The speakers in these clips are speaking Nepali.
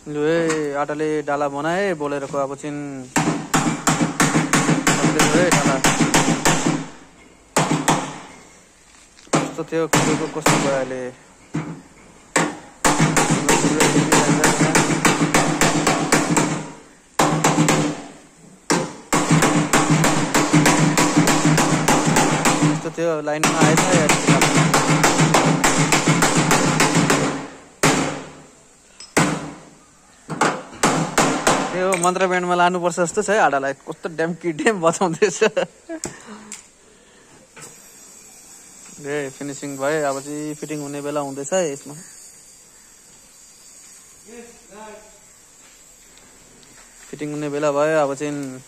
लु आटाले डाला बनाए बोलेरको अब चाहिँ डाला कस्तो थियो कस्तो भयो अहिले कस्तो थियो लाइनमा आएछ यो मन्त्र ब्यान्डमा लानुपर्छ जस्तो छ है आडालाई कस्तो ड्याम बचाउँदैछ फिनिसिङ भयो अब चाहिँ फिटिङ हुने बेला हुँदैछ यसमा फिटिङ हुने बेला भयो अब चाहिँ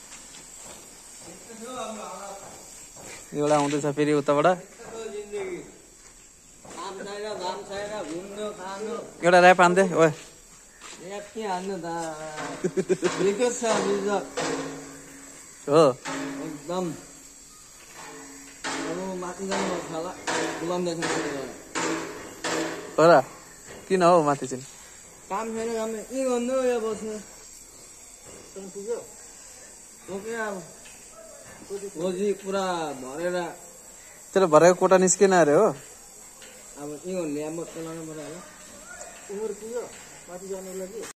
एउटा हुँदैछ फेरि उताबाट एउटा ऱ्याप हान्दै ओए हो एकदम माथि जानुपर्छ होला हो र किन हौ माथि चाहिँ काम छैन काम यी भन्नु यो बस्नु पुग्यो पुरा भरेर तेरो भरेको कोटा निस्केन अरे हो अब यी ल्याम्बो चलाउनु पर्यो होला उमेर पुग्यो माथि जानुको लागि